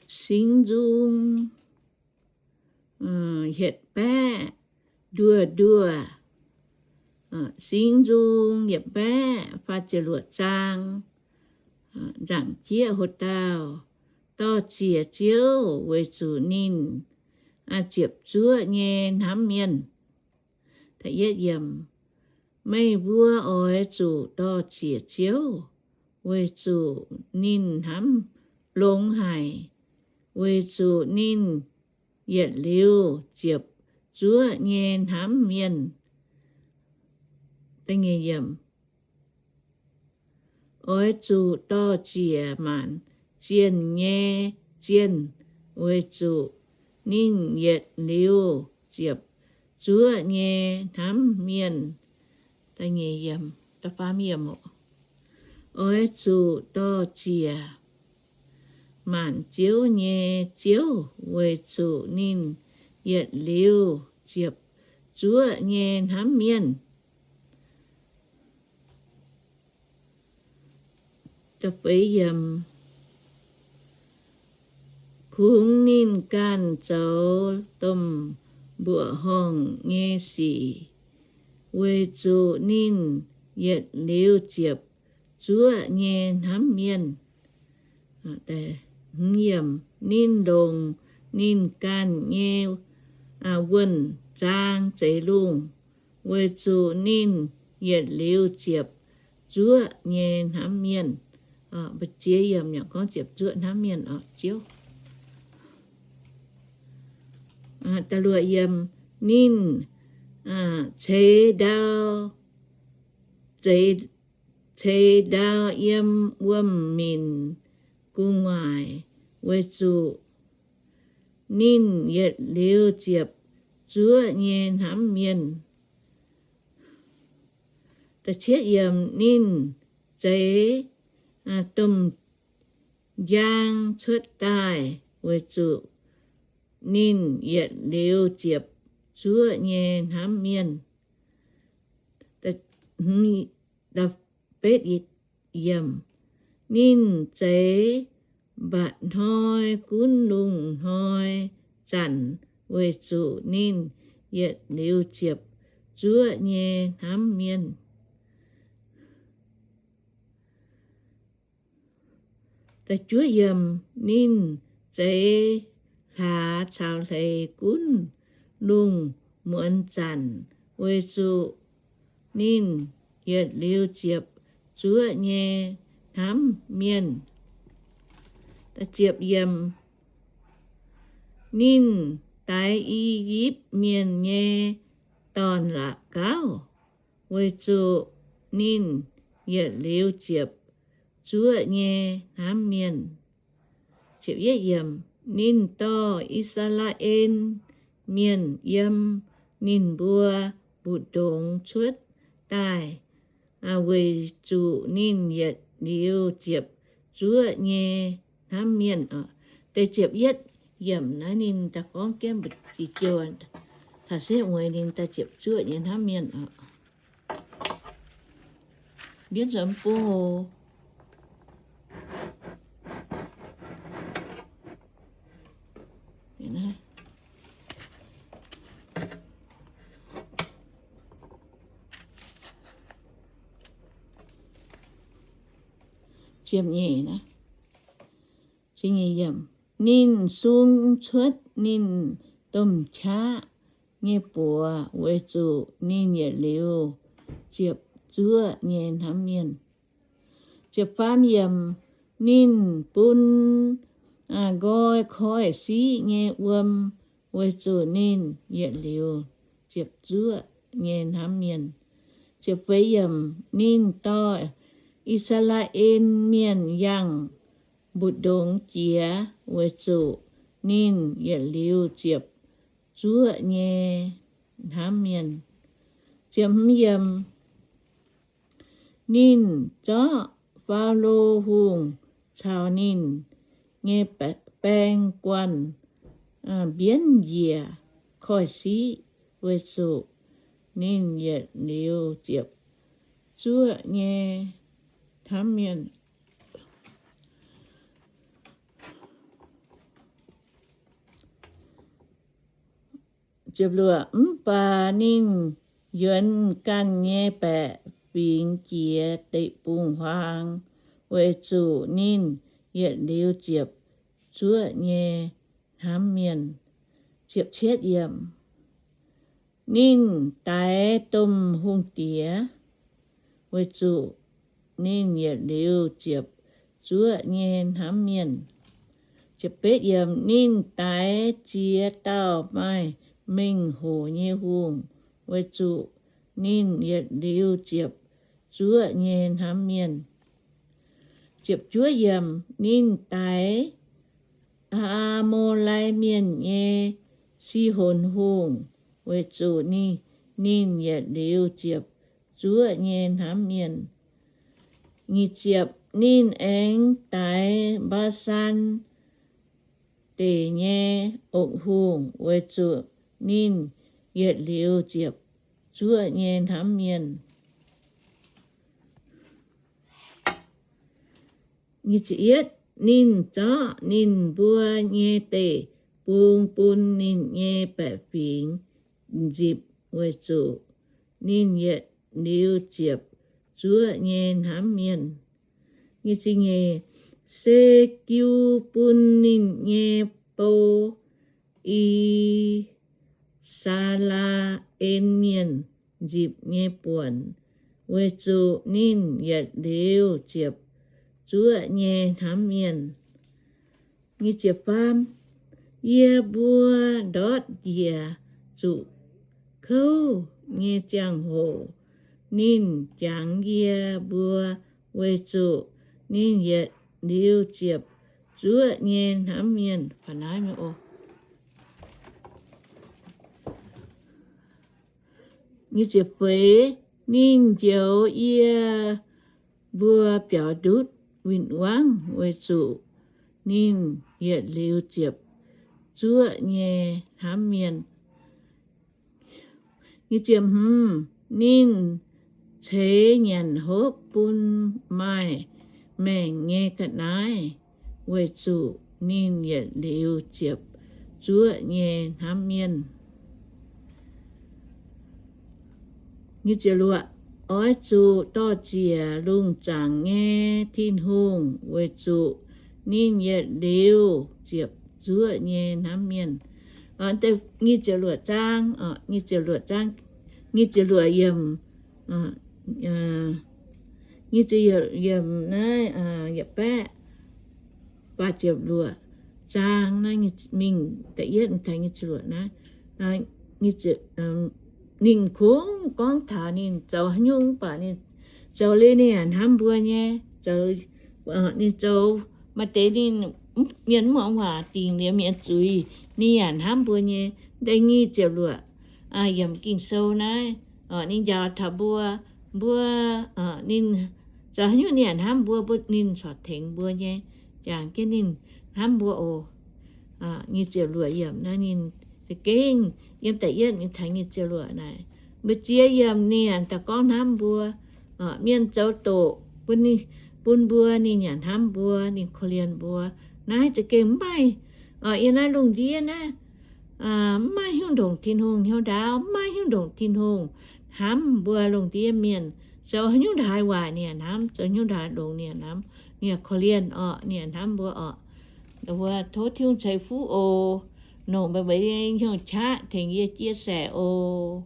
Singx Nzung hietc baeqv nduoh nduoh, Singx Nzung yietc baeqv faah ziepc luoqc zaang, nzaangc jieqv hoc dauh, dorh ziec Ziouv weic zuqc ninh ziepc zuoqv nyei hnamv mienh. Meih mbuo oix zuqc dorh ziec Ziouv weic zuqc ninh hnamv longx haic, weic zuqc ninh yietc liuz ziepc zuoqv nyei hnamv mienh. Oix zuqc dorh ziec maanc zienh nyei zienh, weic zuqc ninh yietc liuz ziepc zuoqv nyei hnamv mienh. Oix zuqc dorh ziec maanc ziouv nyei Ziouv, weic zuqc ninh yietc liuz ziepc zuoqv nyei hnamv mienh. Kungx ninh ganh zoux domh mbuoqc horngh nyei sic, weic zuqc ninh yietc liuz ziepc zuoqv nyei hnamv mienh. Ninh longc ninh ganh nyei wuonh zaang zeix lungh, weic zuqc ninh yietc liuz ziepc zuoqv nyei hnamv mienh. Mbu'ziex yiemc yaac gorngv ziepc zuoqv hnamv mienh oc, Ziouv. Ninh ceix ndau, ceix ndau yiem wuom-minc gu'nguaaic, weic zuqc ninh yietc liuz ziepc zuoqv nyei hnamv mienh. Ninh zeix domh njang cuotv daaih, weic zuqc ninh yietc liuz ziepc zuoqv nyei hnamv mienh. Ninh zeix mba'hnoi gunv lungh hnoi zanc, weic zuqc ninh yietc liuz ziepc zuoqv nyei hnamv mienh. Ninh zeix hlaax caux hleix gunv lungh muonz zanc, weic zuqc ninh yietc liuz ziepc zuoqv nyei hnamv mienh. Ninh daix I^yipv Mienh nyei dorn-la'gauv, weic zuqc ninh yietc liuz ziepc zuoqv nyei hnamv mienh. Ninh dorh I^saa^laa^en Mienh yiem ninh mbuo mbu'ndongx cuotv daaih, weic zuqc ninh yietc liuz ziepc zuoqv nyei hnamv mienh. Deix ziepc yietv yiemc naaiv ninh daaih gorngv jienv mbu'ziex jouh, taux setv mueiz ninh daaih ziepc zuoqv nyei hnamv mienh oc. Mbienv zoux bung oc. Ninh sung cuotv ninh domh qaqv nyei buoz, weic zuqc ninh yietc liuz ziepc zuoqv nyei hnamv mienh. Ninh bun nqoi koiv-siqv nyei wuom, weic zuqc ninh yietc liuz ziepc zuoqv nyei hnamv mienh. Ninh dorh I^saa^laa^en Mienh yangh mbu'ndongx jiex, weic zuqc ninh yietc liuz ziepc zuoqv nyei hnamv mienh. Ninh zorqv Faalo Hungh caux ninh nyei baeng guanh mbienv njiec koiv-siqv, weic zuqc ninh yietc liuz ziepc zuoqv nyei hnamv mienh. Ziepc luoqc, mv baac ninh yuonx ganh nyei baeqc fingx jiex deic-bung-huaang, weic zuqc ninh yietc liuz ziepc zuoqv nyei hnamv mienh. Ziepc cietv yiemc, ninh daix domh hungh diex, weic zuqc ninh yietc liuz ziepc zuoqv nyei hnamv mienh. Ziepc betv yiemc, ninh daix ziex dauh maaih mengh hoc nyei hungh, weic zuqc ninh yietc liuz ziepc zuoqv nyei hnamv mienh. Ziepc juov yiemc, ninh daix Aa^mo^lai Mienh nyei Sihon Hungh, weic zuqc ninh, ninh yietc liuz ziepc zuoqv nyei hnamv mienh. Nyic ziepc, ninh aengx daix Mbaa^san Deic nyei Ong-Hungh, weic zuqc ninh yietc liuz ziepc zuoqv nyei hnamv mienh. Nyic ziepc yietv, ninh zorqv ninh mbuo nyei deic-bung bun ninh nyei baeqc fingx nzipc, weic zuqc ninh yietc liuz ziepc zuoqv nyei hnamv mienh. Nyic ziepc nyeic, se jiu bun ninh nyei bou, I^saa^laa^en Mienh nzipc nyei buonc, weic zuqc ninh yietc liuz ziepc zuoqv nyei hnamv mienh. Nyic ziepc faam, yie mbuo ndortv njiec zuqc kouv nyei ziangh hoc, ninh jangx yie mbuo, weic zuqc ninh yietc liuz ziepc zuoqv nyei hnamv mienh. Nyic ziepc feix, ninh njoux yie mbuo biaux ndutv win-wangv, weic zuqc ninh yietc liuz ziepc zuoqv nyei hnamv mienh. Nyic ziepc hmz, ninh ceix nyanc hopv bun maaih maengc nyei ga'naaiv, weic zuqc ninh yietc liuz ziepc zuoqv nyei hnamv mienh. Nyic ziepc luoqc, oix zuqc dor-ziec lungh zaangc nyei Tin-Hungh, weic zuqc ninh yietc liuz ziepc zuoqv nyei hnamv mienh. Nyic ziepc luoqc zaang, nyic ziepc luoqc zaang, nyic ziepc luoqc yiemc, nyic ziepc yiemc naaiv, yietc baeqv faah ziepc luoqc zaang naaiv, mingh da'yietv taux nyic ziepc luoqc naaiv, ninh kungx gorngv taux ninh zoux haaix nyungc mv baac ninh zoux liuz ninh yaac hnamv mbuo nyei. Ninh zoux maaih deix ninh, mienh mv muangx waac dingc liuz mienh zuiz, ninh yaac hnamv mbuo nyei. Da'nyeic ziepc luoqc yiem Ging-Sou naaiv, ninh njaaux taux mbuo, mbuo, ninh zoux haaix nyungc ninh yaac hnamv mbuo, mbuo, ninh corc tengx mbuo nyei, jangx jienv ninh hnamv mbuo oc. Nyic ziepc luoqc yiem naaiv ninh za'gengh yiem da'yietv mingh taux nyic ziepc luoqc naaic, mbu'ziex yiem ninh yaac daaih gorngv hnamv mbuo. Mienh zoux doqc bun ninh, bun mbuo, ninh yaac hnamv mbuo, ninh korv-lienh mbuo. Naaiv za'gengh mv maaih, yiem naaiv lungh ndiev naaiv, mv maaih hnyouv ndongc Tin-Hungh hnyouv ndaauv, mv maaih hnyouv ndongc Tin-Hungh hnamv mbuo lungh ndiev mienh. Zoux haaix nyungc ndaaih waaic ninh yaac hnamv, zoux haaix nyungc ndaaih longx ninh yaac hnamv, ninh yaac korv-lienh orqc, ninh yaac hnamv mbuo orqc. Mbuo tov Tin-Hungh ceix fuqv oc. Longc meih mbuo nyei hnyouv qaqv tengx yie chia sẻ oc.